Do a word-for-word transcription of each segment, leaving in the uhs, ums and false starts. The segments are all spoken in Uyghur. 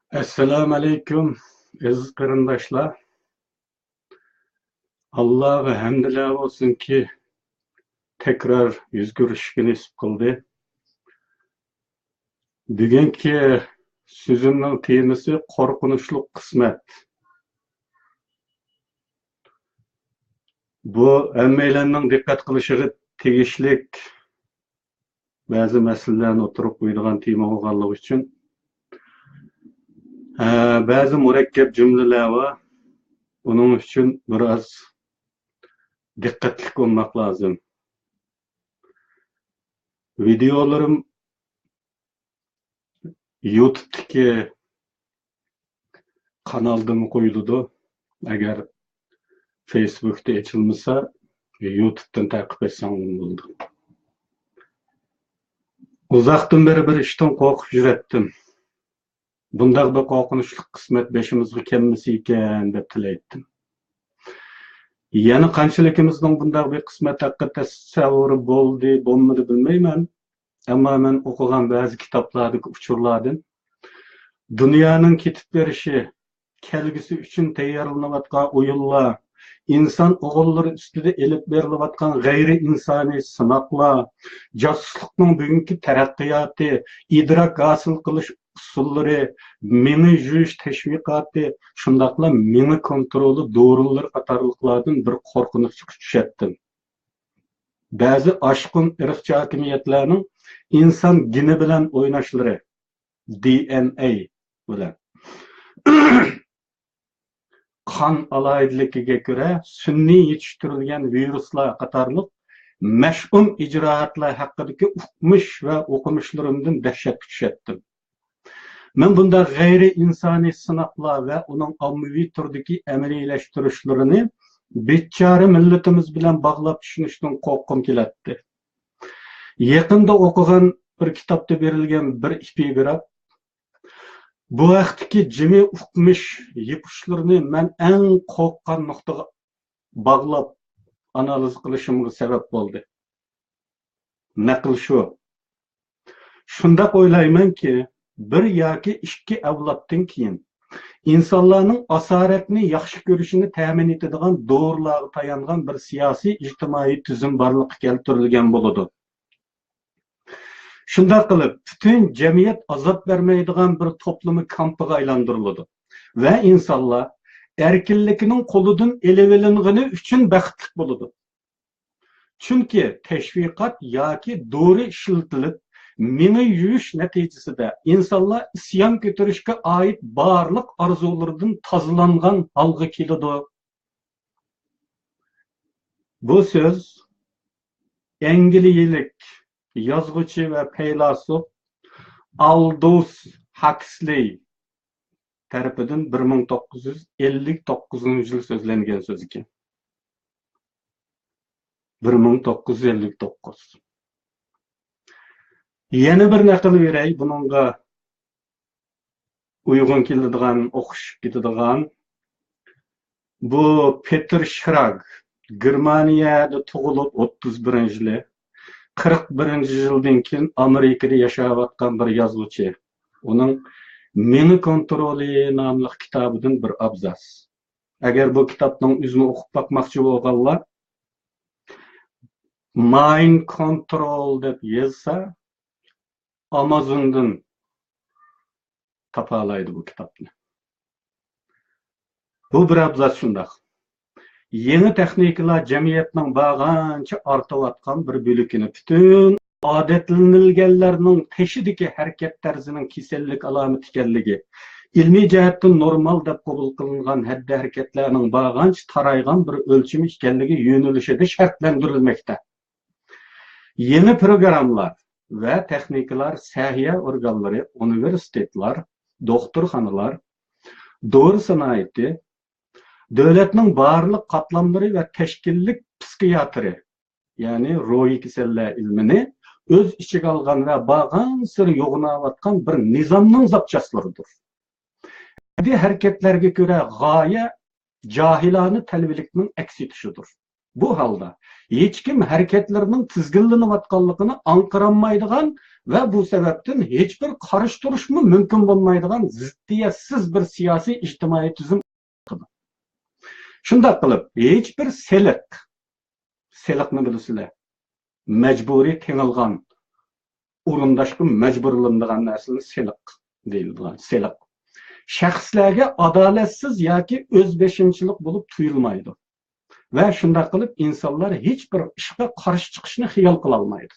ئەسسالامۇ ئەلەيكۇم، ئەزىز قېرىنداشلار. ئاللاغا ھەمدىلەر بولسۇنكى، تەكرار يۈز كۆرۈشۈشكە نېسىپ قىلدى. بۈگۈنكى سۆزۈمنىڭ تېمىسى قورقۇنچلۇق قىسمەت. بۇ ھەممەيلەننىڭ دىققەت قىلىشىغا تېگىشلىك بەزى مەسىلىلەرنى ئوتتۇرىغا قويىدىغان تېما بولغانلىقى ئۈچۈن، ھە، بەزى مۇرەككەپ جۈملىلەر بار. ئۇنىڭ ئۈچۈن بىر ئاز دىققەتلىك بولماق لازىم. ۋىدېئولىرىم يۇتۇبتىكى قانالدىمۇ قويۇلىدۇ. ئەگەر فېيسبۇكتا ئېچىلمىسا، يۇتۇبتىن تەقىپ ئەتسەڭ بولىدۇ. ئۇزاقتىن بېرى بىر ئىشتىن قورقۇپ يۈرەتتىم. بۇنداق بىر قورقۇنچلۇق قىسمەت بېشىمىزغا كەلمىسە ئىكەن دەپ تىلەيتتىم. يەنە قانچىلىكىمىزنىڭ بۇنداق بىر قىسمەت ھەققىدە تەسەۋۋۇرى بولدى، بولمىدى بىلمەيمەن. ئەمما مەن ئوقۇغان بەزى كىتابلاردىكى ئۇچۇرلاردىن دۇنيانىڭ كېتىپ بېرىشى، كەلگۈسى ئۈچۈن تەييارلىنىۋاتقان ئويۇنلار، ئىنسان ئوغۇللىرى ئۈستىدە ئېلىپ بېرىلىۋاتقان غەيرىي ئىنسانىي سىناقلار، جاسۇسلۇقنىڭ بۈگۈنكى تەرەققىياتى، ئىدراك ھاسىل قىلىش ئۇسۇللىرى، مېڭە يۇيۇش تەشۋىقاتى، شۇنداقلا مېڭە كونترولى دورىلىرى قاتارلىقلاردىن بىر قورقۇنچقا چۈشەتتىم. بەزى ئاشقۇن ئىرقچى ھاكىمىيەتلەرنىڭ ئىنسان گېنى بىلەن ئويناشلىرى، دى ئېن ئەي بىلەن، قان ئالاھىدىلىكىگە كۆرە سۈنئىي يېتىشتۈرۈلگەن ۋىرۇسلار قاتارلىق مەشئۇم ئىجرائاتلار ھەققىدىكى ئۇقمۇش ۋە ئوقۇمۇشلىرىمدىن دەھشەتكە چۈشەتتىم. مەن بۇنداق غەيرىي ئىنسانىي سىناقلار ۋە ئۇنىڭ ئاممىۋى تۈردىكى ئەمەلىيلەشتۈرۈشلىرىنى بىچارە مىللىتىمىز بىلەن باغلاپ چۈشىنىشتىن قورققۇم كېلەتتى. يېقىندا ئوقۇغان بىر كىتابتا بېرىلگەن بىر ئېپىگراف بۇ ھەقتىكى جىمى ئۇقمۇش يېپىشلىرىنى مەن ئەڭ قورققان نۇقتىغا باغلاپ ئانالىز قىلىشىمغا سەۋەب بولدى. نەقىل شۇ. شۇنداق ئويلايمەنكى، بىر ياكى ئىككى ئەۋلادتىن كېيىن ئىنسانلارنىڭ ئاسارەتنى ياخشى كۆرۈشىنى تەمىن ئېتىدىغان دورىلارغا تايانغان بىر سىياسىي، ئىجتىمائىي تۈزۈم بارلىققا كەلتۈرۈلگەن بولىدۇ. شۇنداق قىلىپ، پۈتۈن جەمئىيەت ئازاب بەرمەيدىغان بىر توپلىما كامپىغا ئايلاندۇرۇلىدۇ ۋە ئىنسانلار ئەركىنلىكىنىڭ قولىدىن ئېلىۋېلىنغىنى ئۈچۈن بەختلىك بولىدۇ. چۈنكى تەشۋىقات ياكى دورا ئىشلىتىلىپ، مېڭە يۇيۇش نەتىجىسىدە ئىنسانلار ئىسيان كۆتۈرۈشكە ئائىت بارلىق ئارزۇلىرىدىن تازىلانغان ھالغا كېلىدۇ. بۇ سۆز ئەنگلىيەلىك يازغۇچى ۋە پەيلاسوپ ئالدوس ھاكسلېي تەرىپىدىن بىر مىڭ توققۇز يۈز ئەللىك توققۇزىنچى يىل سۆزلەنگەن سۆز ئىكەن. بىر مىڭ توققۇز يۈز ئەللىك توققۇز. يەنە بىر نەقىل بېرەي، بۇنىڭغا ئۇيغۇن كېلىدىغان، ئوخشىشىپ كېتىدىغان. بۇ پېتېر شراگ، گېرمانىيەدە تۇغۇلۇپ، ئوتتۇز بىرىنچى يىلى، قىرىق بىرىنچى يىلدىن كېيىن ئامېرىكىدا ياشاۋاتقان بىر يازغۇچى. ئۇنىڭ مېڭە كونترولى ناملىق كىتابىدىن بىر ئابزاس. ئەگەر بۇ كىتابنىڭ ئۆزىنى ئوقۇپ باقماقچى بولغانلار، مايند كونترول دەپ يازسا، ئامازوندىن تاپالايدۇ بۇ كىتابنى. بۇ بىر ئابزاس شۇنداق. يېڭى تېخنىكىلار جەمئىيەتنىڭ بارغانچە ئارتىۋاتقان بىر بۆلىكىنى، پۈتۈن ئادەتلىنىلگەنلەرنىڭ تېشىدىكى ھەرىكەت تەرزىنىڭ كېسەللىك ئالامىتى ئىكەنلىكى، ئىلمىي جەھەتتىن نورمال دەپ قوبۇل قىلىنغان ھەددە ھەرىكەتلەرنىڭ بارغانچە تارايغان بىر ئۆلچىمى ئىكەنلىكى يۆنىلىشىدە شەرتلەندۈرۈلمەكتە. يېڭى پروگراممىلار ۋە تېخنىكىلار سەھىيە ئورگانلىرى، ئۇنىۋېرسىتېتلار، دوختۇرخانىلار، دورا سانائىتى، دۆلەتنىڭ بارلىق قاتلاملىرى ۋە تەشكىللىك پسىخىياتىرى، يەنى روھىي كېسەللەر ئىلمىنى ئۆز ئىچىگە ئالغان ۋە بارغانسېرى يوغىناۋاتقان بىر نىزامنىڭ زاپچاسلىرىدۇر. ئاددىي ھەرىكەتلەرگە كۆرە غايە جاھىلانە تەلۋىلىكنىڭ ئەكس ئېتىشىدۇر. بۇ ھالدا ھېچكىم ھەرىكەتلىرىنىڭ تىزگىنلىنىۋاتقانلىقىنى ئاڭقىرالمايدىغان ۋە بۇ سەۋەبتىن ھېچبىر قارشى تۇرۇشمۇ مۇمكىن بولمايدىغان زىددىيەتسىز بىر سىياسىي ئىجتىمائىي تۈزۈم. شۇنداق قىلىپ، ھېچبىر سېلىق، سېلىقنى بىلىسىلەر، مەجبۇرىي تېڭىلغان، ئورۇنداشقا مەجبۇرلىنىدىغان نەرسىنى سېلىق دېيىلىدىغان، سېلىق شەخسلەرگە ئادالەتسىز ياكى ئۆزبېشىمچىلىق بولۇپ تۇيۇلمايدۇ. ۋە شۇنداق قىلىپ ئىنسانلار ھېچبىر ئىشقا قارشى چىقىشنى خىيال قىلالمايدۇ.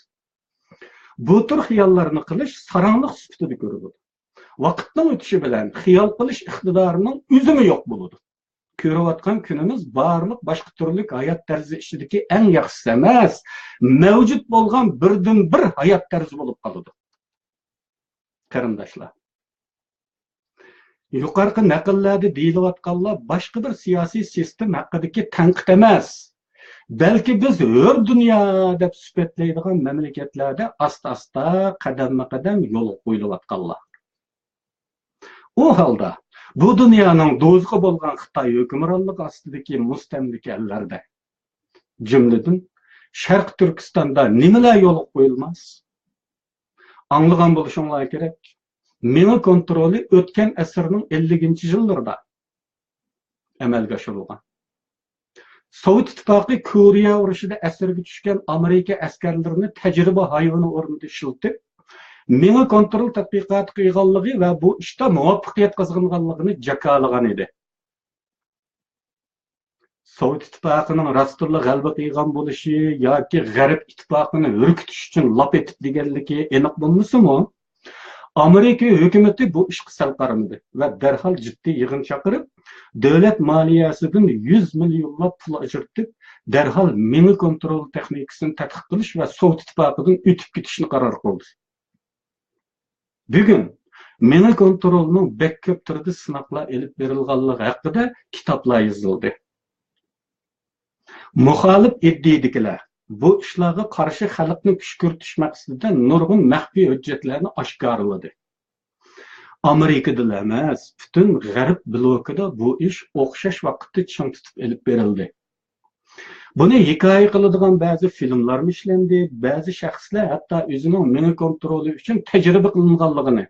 بۇ تۈر خىياللارنى قىلىش ساراڭلىق سۈپىتىدە كۆرۈلىدۇ. ۋاقىتنىڭ ئۆتۈشى بىلەن خىيال قىلىش ئىقتىدارىنىڭ ئۆزىمۇ يوق بولىدۇ. كۆرۈۋاتقان كۈنىمىز بارلىق باشقا تۈرلۈك ھايات تەرزى ئىچىدىكى ئەڭ ياخشىسى ئەمەس، مەۋجۇت بولغان بىردىنبىر ھايات تەرزى بولۇپ قالىدۇ. قېرىنداشلار، يۇقىرىقى نەقىللەردە دېيىلىۋاتقانلار باشقا بىر سىياسىي سىستېما ھەققىدىكى تەنقىد ئەمەس، بەلكى بىز ھۆر دۇنيا دەپ سۈپەتلەيدىغان مەملىكەتلەردە ئاستا-ئاستا، قەدەممۇ-قەدەم يولغا قويۇلۇۋاتقانلار. ئۇ ھالدا بۇ دۇنيانىڭ دوزىخى بولغان خىتاي ھۆكۈمرانلىقى ئاستىدىكى مۇستەملىكە ئەللەردە، جۈملىدىن شەرقىي تۈركىستاندا نېمىلەر يولغا قويۇلماس؟ ئاڭلىغان بولۇشۇڭلار كېرەك، مېڭە كونترولى ئۆتكەن ئەسىرنىڭ ئەللىكىنچى يىللىرىدا ئەمەلگە ئاشۇرۇلغان. سوۋېت ئىتتىپاقى كورېيە ئۇرۇشىدا ئەسىرگە چۈشكەن ئامېرىكا ئەسكەرلىرىنى تەجرىبە ھايۋىنى ئورنىدا ئىشلىتىپ، مېڭە كونترول تەتقىقاتى قىلغانلىقى ۋە بۇ ئىشتا مۇۋەپپەقىيەت قازانغانلىقىنى جاكارلىغان ئىدى. سوۋېت ئىتتىپاقىنىڭ راستتىنلا غەلىبە قىلغان بولۇشى ياكى غەرب ئىتتىپاقىنى ھۈركۈتۈش ئۈچۈن لاپ ئېتىپ دېگەنلىكى ئېنىق بولمىسىمۇ، ئامېرىكا ھۆكۈمىتى بۇ ئىشقا سەل قارىمىدى ۋە دەرھال جىددىي يىغىن چاقىرىپ، دۆلەت مالىيەسىدىن يۈز مىليونلاپ پۇل ئاجرىتىپ، دەرھال مېڭە كونترول تېخنىكىسىنى تەتقىق قىلىش ۋە سوۋېت ئىتتىپاقىدىن ئۆتۈپ كېتىشنى قارار قىلدى. بۈگۈن مېڭە كونترولىنىڭ بەك كۆپ تۈردە سىناقلار ئېلىپ بېرىلغانلىقى ھەققىدە كىتابلار يېزىلدى. مۇخالىپ ئىدىيىدىكىلەر بۇ ئىشلارغا قارشى خەلقنى كۈشكۈرتۈش مەقسىتىدە نۇرغۇن مەخپىي ھۆججەتلەرنى ئاشكارىلىدى. ئامېرىكىدىلا ئەمەس، پۈتۈن غەرب بلوكىدا بۇ ئىش ئوخشاش ۋاقىتتا چىڭ تۇتۇپ ئېلىپ بېرىلدى. بۇنى ھېكايە قىلىدىغان بەزى فىلىملارمۇ ئىشلەندى، بەزى شەخسلەر ھەتتا ئۆزىنىڭ مېڭە كونترولى ئۈچۈن تەجرىبە قىلىنغانلىقىنى،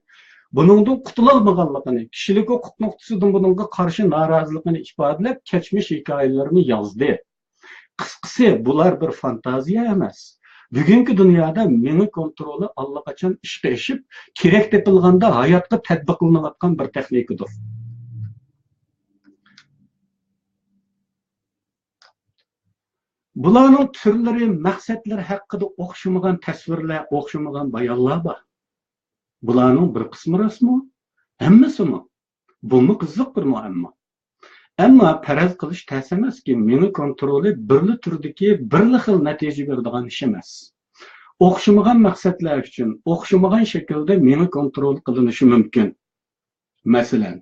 بۇنىڭدىن قۇتۇلالمىغانلىقىنى، كىشىلىك ھوقۇق نۇقتىسىدىن بۇنىڭغا قارشى نارازىلىقىنى ئىپادىلەپ، كەچمىش ھېكايىلىرىنى يازدى. قىسقىسى، بۇلار بىر فانتازىيە ئەمەس. بۈگۈنكى دۇنيادا مېڭە كونترولى ئاللىقاچان ئىشقا ئېشىپ، كېرەك تېپىلغاندا ھاياتقا تەتبىقلىنىۋاتقان بىر تېخنىكىدۇر. بۇلارنىڭ تۈرلىرى، مەقسەتلىرى ھەققىدە ئوخشىمىغان تەسۋىرلەر، ئوخشىمىغان بايانلار بار. بۇلارنىڭ بىر قىسمى راستمۇ؟ ھەممىسىمۇ؟ بۇمۇ قىزىق بىر مۇئەممو. ئەمما پەرەز قىلىش تەس ئەمەسكى، مېڭە كونترولى بىرلا تۈردىكى بىرلا خىل نەتىجە بېرىدىغان ئىش ئەمەس. ئوخشىمىغان مەقسەتلەر ئۈچۈن ئوخشىمىغان شەكىلدە مېڭە كونترول قىلىنىشى مۇمكىن. مەسىلەن،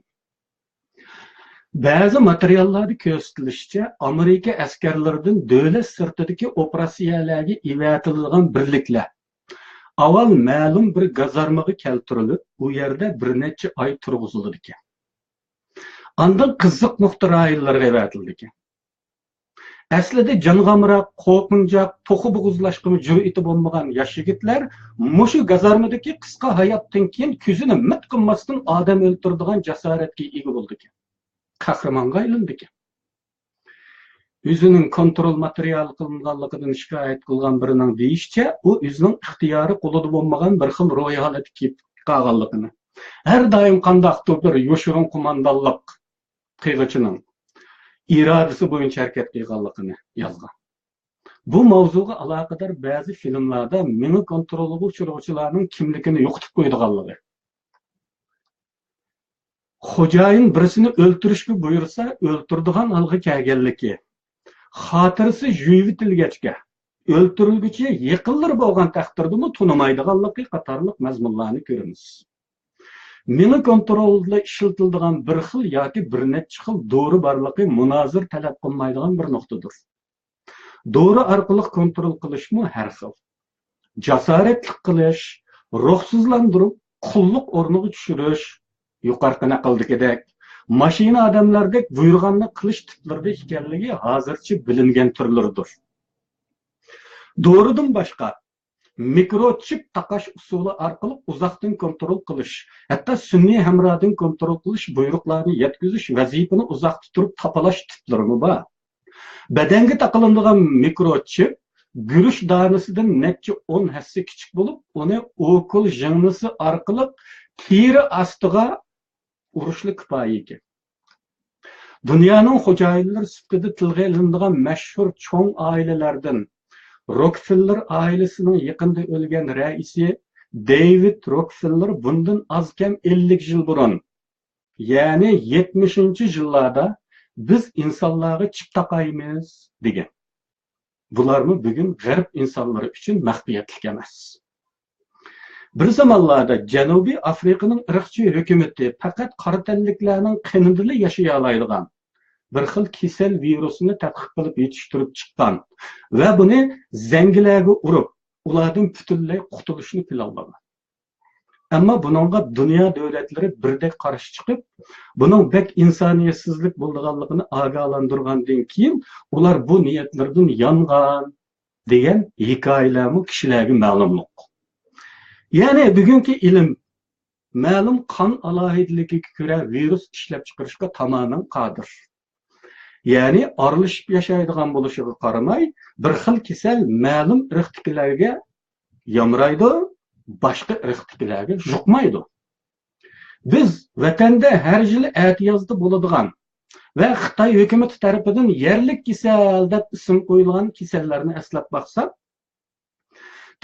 بەزى ماتېرىياللاردا كۆرسىتىلىشىچە، ئامېرىكا ئەسكەرلىرىدىن دۆلەت سىرتىدىكى ئوپېراتسىيەلەرگە ئېۋەتىلىدىغان بىرلىكلەر ئاۋۋال مەلۇم بىر گازارمىغا كەلتۈرۈلۈپ، ئۇ يەردە بىر نەچچە ئاي تۇرغۇزۇلىدىكەن. ئاندىن قىزىق نۇقتا رايونلىرىغا ئەۋەتىلىدىكەن. ئەسلىدە جانغا ئامراق، قورقۇنچاق، توخۇ بوغۇزلاشقىمۇ جۈرئىتى بولمىغان ياش يىگىتلەر مۇشۇ گازارمىدىكى قىسقا ھاياتتىن كېيىن كۆزىنى مىت قىماستىن ئادەم ئۆلتۈرىدىغان جاسارەتكە ئىگە بولىدىكەن. قەھرىمانغا ئايلىنىدىكەن. ئۆزىنىڭ كونترول ماتېرىيالى قىلىنغانلىقىدىن شىكايەت قىلغان بىرىنىڭ دېيىشىچە، ئۇ ئۆزىنىڭ ئىختىيارى قولىدا بولمىغان بىر خىل روھىي ھالەتكە كېلىپ قالغانلىقىنى، ھەر دائىم قانداقتۇر بىر يوشۇرۇن قوماندانلىق قىلغۇچىنىڭ ئىرادىسى بويىچە ھەرىكەت قىلغانلىقىنى يازغان. بۇ ماۋزۇغا ئالاقىدار بەزى فىلىملاردا مېڭە كونترولىغا ئۇچرىغۇچىلارنىڭ كىملىكىنى يوقىتىپ قويىدىغانلىقى، خوجايىن بىرسىنى ئۆلتۈرۈشكە بۇيرۇسا، ئۆلتۈرىدىغان ھالغا كەلگەنلىكى، خاتىرىسى يۇيۇۋېتىلگەچكە، ئۆلتۈرۈلگۈچى يېقىنلىرى بولغان تەقدىردىمۇ تونۇمايدىغانلىقى قاتارلىق مەزمۇنلارنى كۆرىمىز. مېڭە كونترولىدا ئىشلىتىلىدىغان بىر خىل ياكى بىر نەچچە خىل دورا بارلىقى مۇنازىرە تەلەپ قىلمايدىغان بىر نۇقتىدۇر. دورا ئارقىلىق كونترول قىلىشمۇ ھەر خىل. جاسارەتلىك قىلىش، روھسىزلاندۇرۇپ، قۇللۇق ئورنىغا چۈشۈرۈش، يۇقىرىقى نەقىلدىكىدەك، ماشىنا ئادەملەردەك بۇيرۇغاننى قىلىش تىپلىرىدا ئىكەنلىكى ھازىرچە بىلىنگەن تۈرلىرىدۇر. دورىدىن باشقا، مىكروچىپ تاقاش ئۇسۇلى ئارقىلىق ئۇزاقتىن كونترول قىلىش، ھەتتا سۈنئىي ھەمرادىن كونترول قىلىش، بۇيرۇقلارنى يەتكۈزۈش، ۋەزىپىنى ئۇزاقتا تۇرۇپ تاپىلاش تىپلىرىمۇ بار. بەدەنگە تاقىلىدىغان مىكروچىپ گۈرۈچ دانىسىدىن نەچچە ئون ھەسسە كىچىك بولۇپ، ئۇنى ئوكۇل ژىڭنىسى ئارقىلىق تېرە ئاستىغا ئۇرۇشلا كۇپايە ئىكەن. دۇنيانىڭ خوجايىنلىرى سۈپىتىدە تىلغا ئېلىنىدىغان مەشھۇر چوڭ ئائىلىلەردىن روكفېللېر ئائىلىسىنىڭ يېقىندا ئۆلگەن رەئىسى دېۋىد روكفېللېر بۇندىن ئاز كەم ئەللىك يىل بۇرۇن، يەنى يەتمىشىنچى يىللاردا بىز ئىنسانلارغا چىپ تاقايمىز دېگەن. بۇلارمۇ بۈگۈن غەرب ئىنسانلىرى ئۈچۈن مەخپىيەتلىك ئەمەس. بىر زامانلاردا جەنۇبىي ئافرىقىنىڭ ئىرقچى ھۆكۈمىتى پەقەت قارا تەنلىكلەرنىڭ قېنىدىلا ياشىيالايدىغان بىر خىل كېسەل ۋىرۇسىنى تەتقىق قىلىپ يېتىشتۈرۈپ چىققان ۋە بۇنى زەڭگىلەرگە ئۇرۇپ، ئۇلاردىن پۈتۈنلەي قۇتۇلۇشنى پىلانلىغان. ئەمما بۇنىڭغا دۇنيا دۆلەتلىرى بىردەك قارشى چىقىپ، بۇنىڭ بەك ئىنسانىيەتسىزلىك بولىدىغانلىقىنى ئاگاھلاندۇرغاندىن كېيىن، ئۇلار بۇ نىيەتلىرىدىن يانغان دېگەن ھېكايىلەرمۇ كىشىلەرگە مەلۇملۇق. يەنى بۈگۈنكى ئىلىم مەلۇم قان ئالاھىدىلىكىگە كۆرە ۋىرۇس ئىشلەپچىقىرىشقا تامامەن قادىر. يەنى ئارىلىشىپ ياشايدىغان بولۇشىغا قارىماي، بىر خىل كېسەل مەلۇم ئىرقتىكىلەرگە يامرايدۇ، باشقا ئىرقتىكىلەرگە يۇقمايدۇ. بىز ۋەتەندە ھەر يىلى ئەتىيازدا بولىدىغان ۋە خىتاي ھۆكۈمىتى تەرىپىدىن يەرلىك كېسەل دەپ ئىسىم قويۇلغان كېسەللەرنى ئەسلەپ باقساق،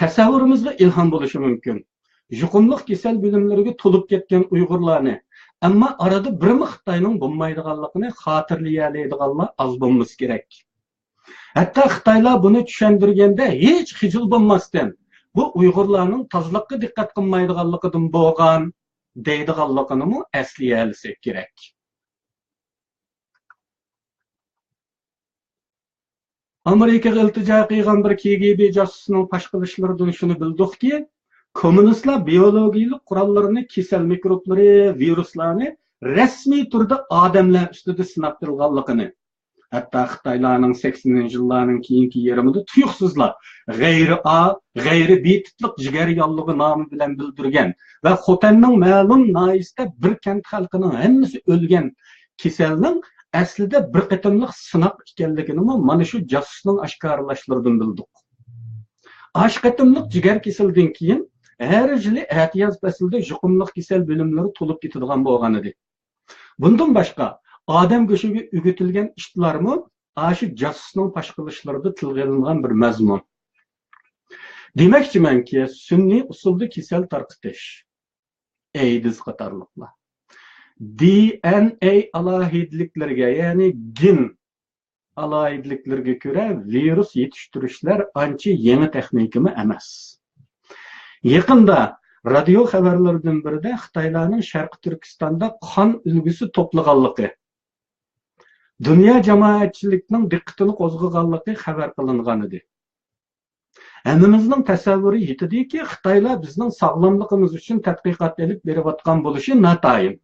تەسەۋۋۇرىمىزغا ئىلھام بولۇشى مۇمكىن. يۇقۇملۇق كېسەل بۆلۈملىرىگە تولۇپ كەتكەن ئۇيغۇرلارنى، ئەمما ئارىدا بىرمۇ خىتاينىڭ بولمايدىغانلىقىنى خاتىرىلىيەلەيدىغانلار ئاز بولمىسا كېرەك. ھەتتا خىتايلار بۇنى چۈشەندۈرگەندە ھېچ خىجىل بولماستىن، بۇ ئۇيغۇرلارنىڭ تازىلىققا دىققەت قىلمايدىغانلىقىدىن بولغان دەيدىغانلىقىنىمۇ ئەسلىيەلىسەك كېرەك. ئامېرىكىغا ئىلتىجا قىلغان بىر كى جى بى جاسۇسىنىڭ پاش قىلىشلىرىدىن شۇنى بىلدۇقكى، كوممۇنىستلار بىيولوگىيىلىك قوراللىرىنى، كېسەل مىكروبلىرى، ۋىرۇسلارنى رەسمىي تۈردە ئادەملەر ئۈستىدە سىناپ بېرىدىغانلىقىنى، ھەتتا خىتايلارنىڭ سەكسىنىنچى يىللارنىڭ كېيىنكى يېرىمىدا تۇيۇقسىزلا غەيرىي ئا، غەيرىي بى تىپلىق جىگەر ياللۇغى نامى بىلەن بىلدۈرگەن ۋە خوتەننىڭ مەلۇم ناھىيىسىدە بىر كەنت خەلقىنىڭ ھەممىسى ئۆلگەن كېسەلنىڭ ئەسلىدە بىر قېتىملىق سىناق ئىكەنلىكىنىمۇ مانا شۇ جاسۇسنىڭ ئاشكارىلاشلىرىدىن بىلدۇق. ئاشۇ قېتىملىق جىگەر كېسىلىدىن كېيىن ھەر يىلى ئەتىياز پەسلىدە يۇقۇملۇق كېسەل بۆلۈملىرى تولۇپ كېتىدىغان بولغانىدى. بۇندىن باشقا، ئادەم گۆشىگە ئۆگىتىلگەن ئىتلارمۇ ئاشۇ جاسۇسنىڭ پاش قىلىشلىرىدا تىلغا ئېلىنغان بىر مەزمۇن. دېمەكچىمەنكى، سۈنئىي ئۇسۇلدا كېسەل تارقىتىش، ئەيدىز قاتارلىقلار، دى ئېن ئەي ئالاھىدىلىكلىرىگە، يەنى گېن ئالاھىدىلىكلىرىگە كۆرە ۋىرۇس يېتىشتۈرۈشلەر ئانچە يېڭى تېخنىكىمۇ ئەمەس. يېقىندا رادىيو خەۋەرلىرىدىن بىرىدە خىتايلارنىڭ شەرقىي تۈركىستاندا قان ئۈلگىسى توپلىغانلىقى، دۇنيا جامائەتچىلىكىنىڭ دىققىتىنى قوزغىغانلىقى خەۋەر قىلىنغانىدى. ھەممىمىزنىڭ تەسەۋۋۇرى يېتىدۇكى، خىتايلار بىزنىڭ ساغلاملىقىمىز ئۈچۈن تەتقىقات ئېلىپ بېرىۋاتقان بولۇشى ناتايىن.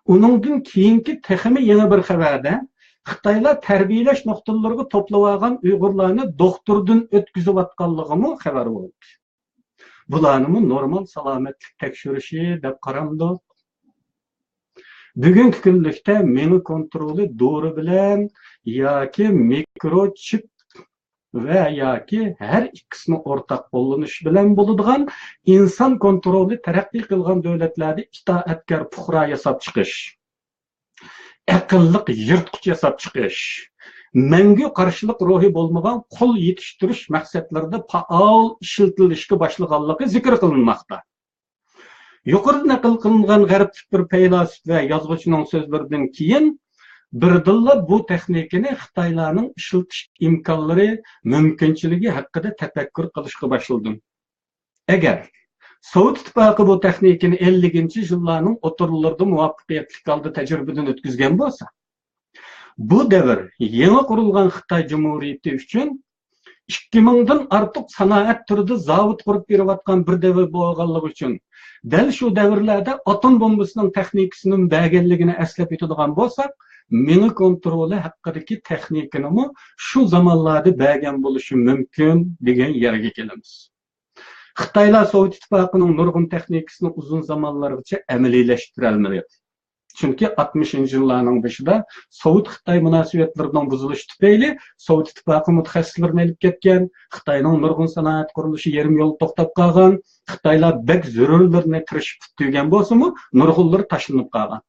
ئۇنىڭدىن كېيىنكى تېخىمۇ يېڭى بىر خەۋەردە، خىتايلار تەربىيەلەش نۇقتىلىرىغا توپلىۋالغان ئۇيغۇرلارنى دوختۇردىن ئۆتكۈزۈۋاتقانلىقىمۇ خەۋەر بولدى. بۇلارنىمۇ نورمال سالامەتلىك تەكشۈرۈشى دەپ قارامدۇق؟ بۈگۈنكى كۈنلۈكتە مېڭە كونترولى دورا بىلەن ياكى مىكروچىپ ۋە ياكى ھەر ئىككىسىنى ئورتاق قوللىنىش بىلەن بولىدىغان ئىنسان كونترولى تەرەققىي قىلغان دۆلەتلەردە ئىتائەتكار پۇقرا ياساپ چىقىش، ئەقىللىق يىرتقۇچ ياساپ چىقىش، مەڭگۈ قارشىلىق روھى بولمىغان قۇل يېتىشتۈرۈش مەقسەتلىرىدە پائال ئىشلىتىلىشكە باشلىغانلىقى زىكىر قىلىنماقتا. يۇقىرىدا نەقىل قىلىنغان غەربلىك بىر پەيلاسوپ ۋە يازغۇچىنىڭ سۆزلىرىدىن كېيىن، بىردىنلا بۇ تېخنىكىنى خىتايلارنىڭ ئىشلىتىش ئىمكانلىرى، مۇمكىنچىلىكى ھەققىدە تەپەككۇر قىلىشقا باشلىدىم. ئەگەر سوۋېت ئىتتىپاقى بۇ تېخنىكىنى ئەللىكىنچى يىللارنىڭ ئوتتۇرىلىرىدا مۇۋەپپەقىيەتلىك ھالدا تەجرىبىدىن ئۆتكۈزگەن بولسا، بۇ دەۋر يېڭى قۇرۇلغان خىتاي جۇمھۇرىيىتى ئۈچۈن ئىككى مىڭدىن ئارتۇق سانائەت تۈرىدە زاۋۇت قۇرۇپ بېرىۋاتقان بىر دەۋر بولغانلىقى ئۈچۈن، دەل شۇ دەۋرلەردە ئاتوم بومبىسىنىڭ تېخنىكىسىنىمۇ بەرگەنلىكىنى ئەسلەپ ئۆتىدىغان بولساق، مېڭە كونترولى ھەققىدىكى تېخنىكىنىمۇ شۇ زامانلاردا بەرگەن بولۇشى مۇمكىن دېگەن يەرگە كېلىمىز. خىتايلار سوۋېت ئىتتىپاقىنىڭ نۇرغۇن تېخنىكىسىنى ئۇزۇن زامانلارغىچە ئەمەلىيلەشتۈرەلمىدى. چۈنكى ئاتمىشىنچى يىللارنىڭ بېشىدا سوۋېت-خىتاي مۇناسىۋەتلىرىنىڭ بۇزۇلۇشى تۈپەيلى سوۋېت ئىتتىپاقى مۇتەخەسسىسلىرىنى ئېلىپ كەتكەن، خىتاينىڭ نۇرغۇن سانائەت قۇرۇلۇشى يېرىم يولدا توختاپ قالغان، خىتايلار بەك زۆرۈرلىرىنى تىرىشىپ پۈتتۈرگەن بولسىمۇ، نۇرغۇنلىرى تاشلىنىپ قالغان.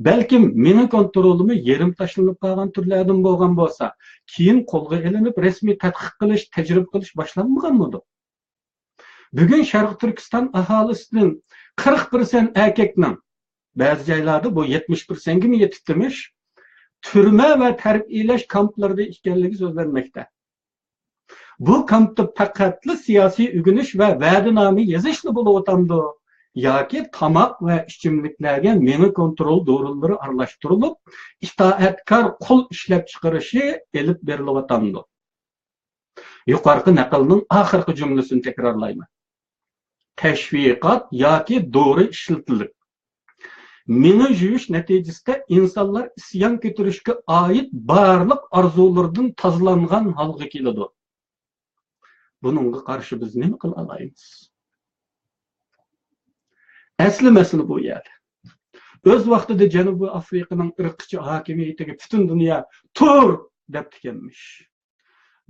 بەلكىم مېڭە كونترولىمۇ يېرىم تاشلىنىپ قالغان تۈرلەردىن بولغان بولسا، كېيىن قولغا ئېلىنىپ رەسمىي تەتقىق قىلىش، تەجرىبە قىلىش باشلانمىغانمىدۇ؟ بۈگۈن شەرقىي تۈركىستان ئاھالىسىدىن قىرىق پىرسەنت ئەركەكنىڭ، بەزى جايلاردا بۇ يەتمىش پىرسەنتكىمۇ يېتىپتىمىش، تۈرمە ۋە تەربىيەلەش كامپلىرىدا ئىكەنلىكى سۆزلەنمەكتە. بۇ كامپتا پەقەتلا سىياسىي ئۆگىنىش ۋە ۋەدىنامە يېزىشلا بولۇۋاتامدۇ؟ ياكى تاماق ۋە ئىچىملىكلەرگە مېڭە كونترول دورىلىرى ئارىلاشتۇرۇلۇپ، ئىتائەتكار قۇل ئىشلەپچىقىرىشى ئېلىپ بېرىلىۋاتامدۇ؟ يۇقىرىقى نەقىلنىڭ ئاخىرقى جۈملىسىنى تەكرارلايمەن. تەشۋىقات ياكى دورا ئىشلىتىلىپ، مېڭە يۇيۇش نەتىجىسىدە ئىنسانلار ئىسيان كۆتۈرۈشكە ئائىت بارلىق ئارزۇلىرىدىن تازىلانغان ھالغا كېلىدۇ. بۇنىڭغا قارشى بىز نېمە قىلالايمىز؟ ئەسلى مەسىلە بۇ يەردە. ئۆز ۋاقتىدا جەنۇبىي ئافرىقىنىڭ ئىرقچى ھاكىمىيىتىگە پۈتۈن دۇنيا «تۇر!» دەپتىكەنمىش.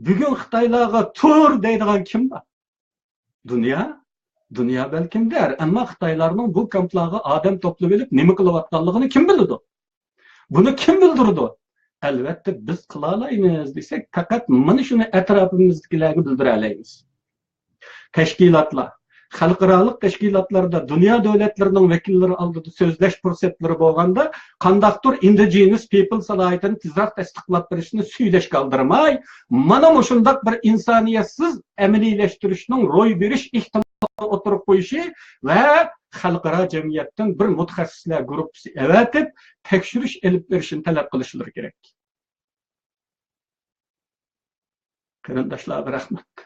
بۈگۈن خىتايلارغا «تۇر!» دەيدىغان كىم بار؟ دۇنيا؟ دۇنيا بەلكىم دەر، ئەمما خىتايلارنىڭ بۇ كامپلارغا ئادەم توپلىۋېلىپ نېمە قىلىۋاتقانلىقىنى كىم بىلىدۇ؟ بۇنى كىم بىلدۈرىدۇ؟ ئەلۋەتتە، بىز قىلالايمىز دېسەك، پەقەت مانا شۇنى ئەتراپىمىزدىكىلەرگە بىلدۈرەلەيمىز. تەشكىلاتلار، خەلقئارالىق تەشكىلاتلاردا دۇنيا دۆلەتلىرىنىڭ ۋەكىللىرى ئالدىدا سۆزلەش پۇرسەتلىرى بولغاندا، قانداقتۇر ئىندىجېنس پىپل سالاھىيىتىنى تېزراق تەستىقلاپ بېرىشنى سۈيدەشكە ئالدىرماي، مانا مۇشۇنداق بىر ئىنسانىيەتسىز ئەمەلىيلەشتۈرۈشنىڭ روي بېرىش ئېھتىمالىنى ئوتتۇرىغا قويۇشى ۋە خەلقئارا جەمئىيەتتىن بىر مۇتەخەسسىسلەر گۇرۇپپىسى ئەۋەتىپ، تەكشۈرۈش ئېلىپ بېرىشنى تەلەپ قىلىشلىرى كېرەك. قېرىنداشلارغا رەھمەت.